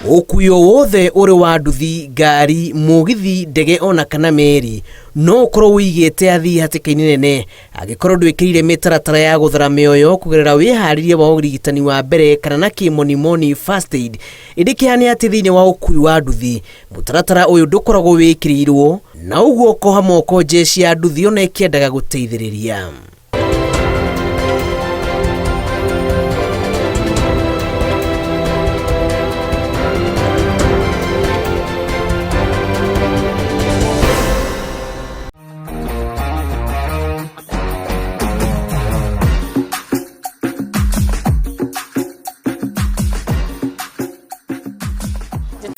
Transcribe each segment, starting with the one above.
Ũkuui o wothe ũrĩ wa nduthi, ngari, mũgithi, ndege ona kana meri no ũkorwo ũigĩte athii hatĩka-inĩ nene angĩkorwo ndwĩkĩrire mĩtaratara ya gũthara mĩoyo kũgerera wĩharĩria wa ũrigitani wa mbere kana na kĩmonimoni first aid. Ĩndĩ kĩeha nĩ atĩ thĩinĩ wa ũkuui wa nduthi mũtaratara ũyũ ndũkoragwo wĩkĩrĩirwo na ũguo ũkoha moko jeshi ya nduthi ona ĩkĩendaga gũteithĩrĩria.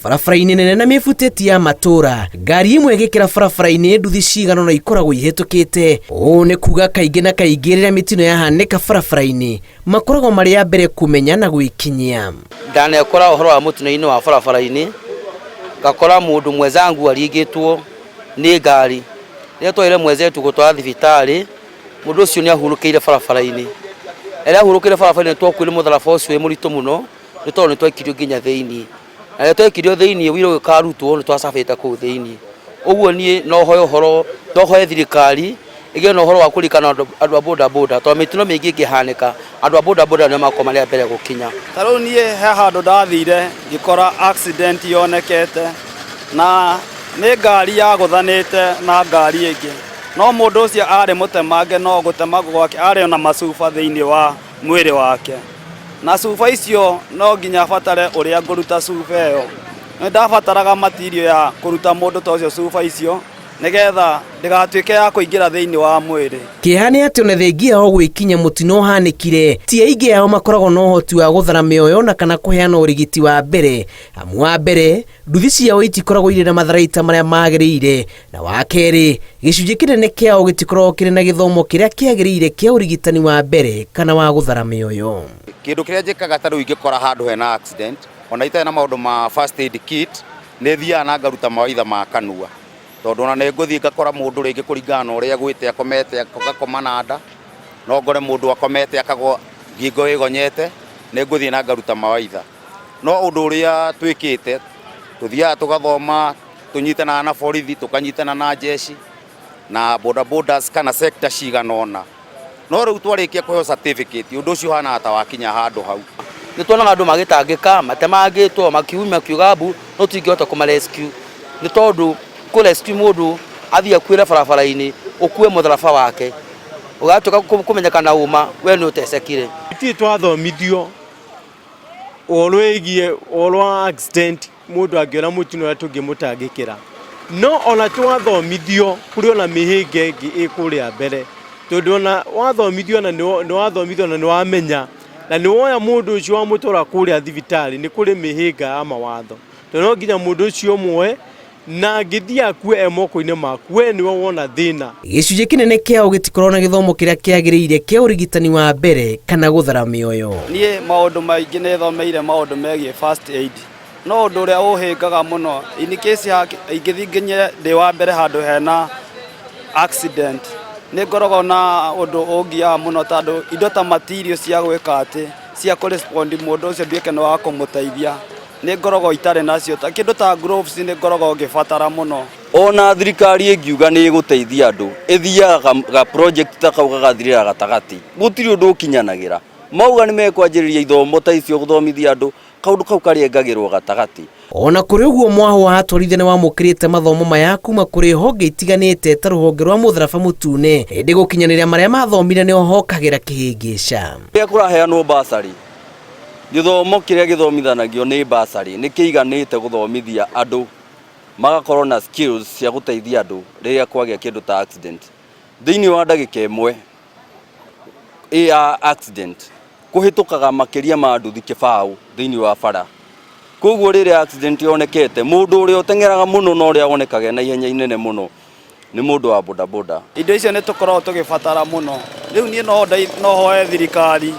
Barabara-inĩ nene na mĩbutĩti ya matũra, ngari ĩmwe ĩgĩkĩra barabara-inĩ nduthi cigana ũna ikoragwo ihĩtũkĩte. Ũũ nĩ kuga kaingĩ na kaingĩ rĩrĩa mĩtino yahanĩka barabara-inĩ, makoragwo marĩ a mbere kũmenya na gwĩkinyia. Ndanekora ũhoro wa mũtino-inĩ wa barabara-inĩ, ngakora mũndũ mwenzangu aringĩtwo nĩ ngari. Rĩrĩa twaire mwenzetu gũtwara thibitarĩ, mũndũ ũcio nĩ ahurũkĩire barabara-inĩ. Rĩrĩa ahurũkĩire barabara-inĩ twakuire mũtharaba ũcio wĩ mũritũ mũno, nĩ tondũ nĩ twaikirio nginya thĩiniĩ. Na rĩrĩa twaikirio thĩiniĩ ũira ũgĩkarutwo nĩ twacabĩte kũu thĩiniĩ. Ũguo niĩ no hoe ũhoro, no hoe thirikari ĩgĩe na ũhoro wa kũririkana andũ a boda boda tondũ mĩtino mĩingĩ ĩngĩhanĩka, andũ a boda boda nĩo makoragwo marĩ a mbere gũkinya. Ta rĩu niĩ he handũ ndathire ngĩkora accident yonekete na nĩ ngari yagũthanĩte na ngari ĩngĩ, no mũndũ ũcio arĩ mũtemange no gũtemangwo gwake arĩ ona macuba thĩinĩ wa mwĩrĩ wake. Na cuba icio no nginya batare ũrĩa ngũruta cuba ĩyo. Nĩ ndabataraga material ya kũruta mũndũ ta ũcio cuba icio nĩgetha ndĩgatuĩke ya kũingĩra thĩinĩ wa mwĩrĩ. Kĩeha nĩ atĩ ona thengia yao gwĩkinya mũtino ũhanĩkire, ti aingĩ ao makoragwo na ũhoti wa gũthara mĩoyo na kana kũheana ũrigiti wa mbere, amu wa mbere, nduthi ciao itikoragwo irĩ na matharaita marĩa magĩrĩire, na wa kerĩ, gĩcunjĩ kĩnene kĩao gĩtikoragwo kĩrĩ na gĩthomo kĩrĩa kĩagĩrĩire kĩa ũrigitani wa mbere kana wa gũthara mĩoyo. Kĩndũ kĩrĩa njĩkaga ta rĩu ingĩkora handũ hena accident, ona itarĩ na maũndũ ma first aid kit, nĩ thiaga na ngaruta mawaitha ma kanua. Tondũ ona nĩ ngũthiĩ ngakora mũndũ rĩngĩ kũringana na ũrĩa agwĩte akomete agakoma na nda, no ngore mũndũ akomete akagwa ngingo ĩgonyete, nĩ ngũthiĩ na ngaruta mawaitha. No ũndũ ũrĩa twĩkĩte, tũthiaga tũgathoma, tũnyitanaga na borithi, tũkanyitana na jeshi, na boda bodas kana sector cigana ũna. No rĩu twarĩkia kũheo certificate, ũndũ ũcio ũhanaga ta wakinya handũ hau. Nĩ tuonaga andũ magĩtangĩka, matemangĩtwo, makiuma makiuga mbu, no tũtingĩhota kũma rescue nĩ tondũ kũ rescue mũndũ athiĩ akuĩre barabara-inĩ, ũkue mũtharaba wake, ũgatuĩka kũmenyekana ũma we nĩ ũtecekire. Ithuĩ twathomithio ũhoro wĩgiĩ ũhoro wa accident mũndũ angĩona mũtino ũrĩa tũngĩmũtangĩkĩra, no ona twathomithio kũrĩ ona mĩhĩnga ĩngĩ ĩ kũrĩa mbere, tondũ ona wathomithio ona nĩ wathomithio na nĩ wamenya na nĩ woya mũndũ ũcio wamũtwara kũrĩa thibitarĩ nĩ kũrĩ mĩhĩnga ya mawatho, tondũ no nginya mũndũ ũcio ũmuoe na angĩthiĩ akue e moko-inĩ maku we nĩwe wona thĩna. Gĩcunjĩ kĩnene kĩao gĩtikoragwo na gĩthomo kĩrĩa kĩagĩrĩire kĩa ũrigitani wa mbere kana gũthara mĩoyo. Niĩ maũndũ maingĩ nĩ thomeire maũndũ megiĩ first aid, no ũndũ ũrĩa ũhĩngaga mũno in case ingĩthiĩ nginye ndĩ wa mbere handũ hena accident, nĩ ngoragwo na ũndũ ũngiaga mũno tondũ indo ta material cia gwĩka atĩ, cia kũ respond mũndũ ũcio nduĩke nĩ wa kũmũteithia. Nĩ ngoragwo itarĩ nacio, ta kĩndũ ta gloves nĩ ngoragwo ngĩbatara mũno. Ona thirikari ĩngiuga nĩ ĩgũteithia andũ, ĩthiaga ga project ta kau gagathirĩra gatagatĩ, gũtirĩ ũndũ ũkinyanagĩra. Mauga nĩ mekwanjĩrĩria ithomo ta icio gũthomithia andũ, kaũndũ kau karengagĩrwo gatagatĩ. Ona kũrĩ ũguo mwahũ wa atwarithia nĩ wamũkĩrĩte mathomo maya kuma kũrĩ honge itiganĩte ta rũhonge rwa mũtharaba mũtune, ĩndĩ gũkinyanĩria marĩa mathomire nĩho hokagĩra kĩhĩngĩca. Rĩrĩa kũraheanwo bursary, Gĩthomo kĩrĩa gĩthomithanagio nĩ bursary nĩ kĩiganĩte gũthomithia andũ magakorwo na skills cia gũteithia andũ rĩrĩa kwagĩa kĩndũ ta accident. Thĩinĩ wa ndagĩka ĩmwe ya accident kũhĩtũkaga makĩria ma nduthi kĩbaũ thĩinĩ wa bara. Koguo rĩrĩa accident yonekete mũndũ ũrĩa ũteng'eraga mũno na ũrĩa wonekaga na ihenya inene mũno nĩ mũndũ wa bodaboda. Indo icio nĩ tũkoragwo tũgĩbatara mũno. Rĩu niĩ no hoe thirikari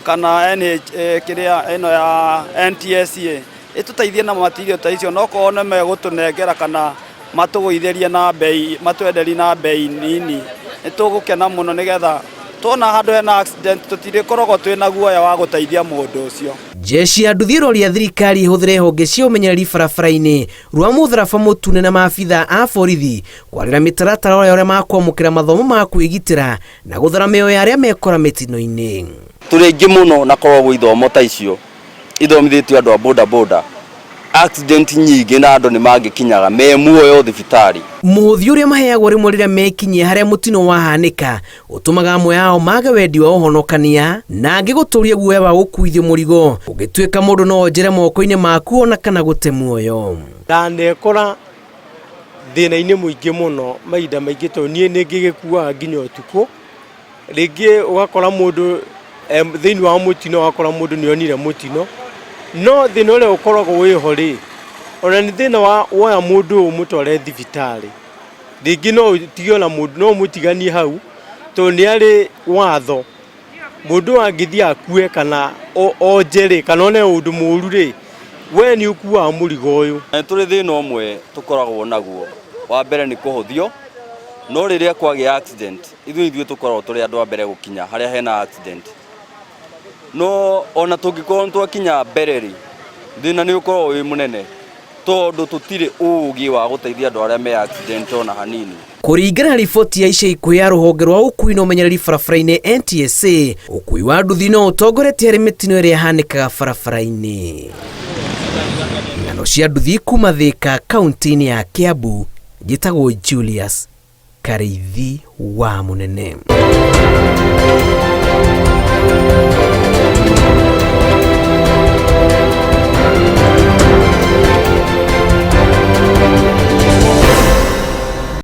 kana NH, kĩrĩa ĩno ya NTSA ĩtũteithie na material ta icio, no korwo nĩ megũtũnengera kana matũgũithĩrie na mbei, matwenderie na mbei nini, nĩ tũgũkena mũno nĩgetha Tuona handũ hena accident tũtirĩkoragwo twĩna guoya wa gũteithia mũndũ ũcio. Jeshi ya nduthi ĩroria thirikari ĩhũthĩre honge cia ũmenyereri barabara-inĩ rwa mũtharaba mũtune na maabitha a borithi kwarĩra mĩtaratara ya ũrĩa makwamũkĩra mathomo ma kwĩgitĩra na gũthara mĩoyo ya arĩa mekora mĩtino-inĩ. Tũrĩ aingĩ mũno na korwo gwĩ ithomo ta icio ithomithĩtio andũ a boda boda, accident nyingĩ na andũ nĩ mangĩkinyaga me muoyo thibitarĩ. Mũhothi ũrĩa maheagwo rĩmwe rĩrĩa mekinyia harĩa mũtino wahanĩka ũtũmaga amwe ao mage wendi wa ũhonokania na angĩ gũtũria guoya wa gũkuithio mũrigo ũngĩtuĩka mũndũ no onjere moko-inĩ maku ona kana gũte muoyo. Ndanekora thĩna-inĩ mũingĩ mũno mahinda maingĩ tondũ niĩ nĩ ngĩgĩkuaga nginya ũtukũ. Rĩngĩ ũgakora mũndũ thĩinĩ wa mũtino, ũgakora mũndũ nĩ onire mũtino, no thĩna ũrĩa ũkoragwo wĩho rĩ, ona nĩ thĩna wa woya mũndũ ũyũ ũmũtware thibitarĩ, rĩngĩ no ũtige ona mũndũ, no ũmũtiganie hau, tondũ nĩ arĩ watho, mũndũ ũyũ angĩthiĩ akue kana onje rĩ, kana one ũndũ mũru rĩ, we nĩ ũkuaga mũrigo ũyũ. Nĩ tũrĩ thĩna ũmwe tũkoragwo naguo, wa mbere nĩ kũhũthio, no rĩrĩa kwagĩa accident, ithuĩ ithuĩ tũkoragwo tũrĩ andũ a mbere gũkinya harĩa hena accident. No ona tũngĩkorwo nĩ twakinya mbere rĩ, thĩna nĩ ũkoragwo wĩ mũnene tondũ tũtirĩ ũgĩ wa gũteithia andũ arĩa me accident ona hanini. Kũringana na riboti ya ica ikuhĩ ya rũhonge rwa ũkui na ũmenyereri barabara-inĩ NTSA, ũkui wa nduthi no ũtongoretie harĩ mĩtino ĩrĩa ĩhanĩkaga barabara-inĩ. Ng'ano cia nduthi kuma Thika kaunti-inĩ ya Kiambu, njĩtagwo Julius Karĩithi wa Mũnene.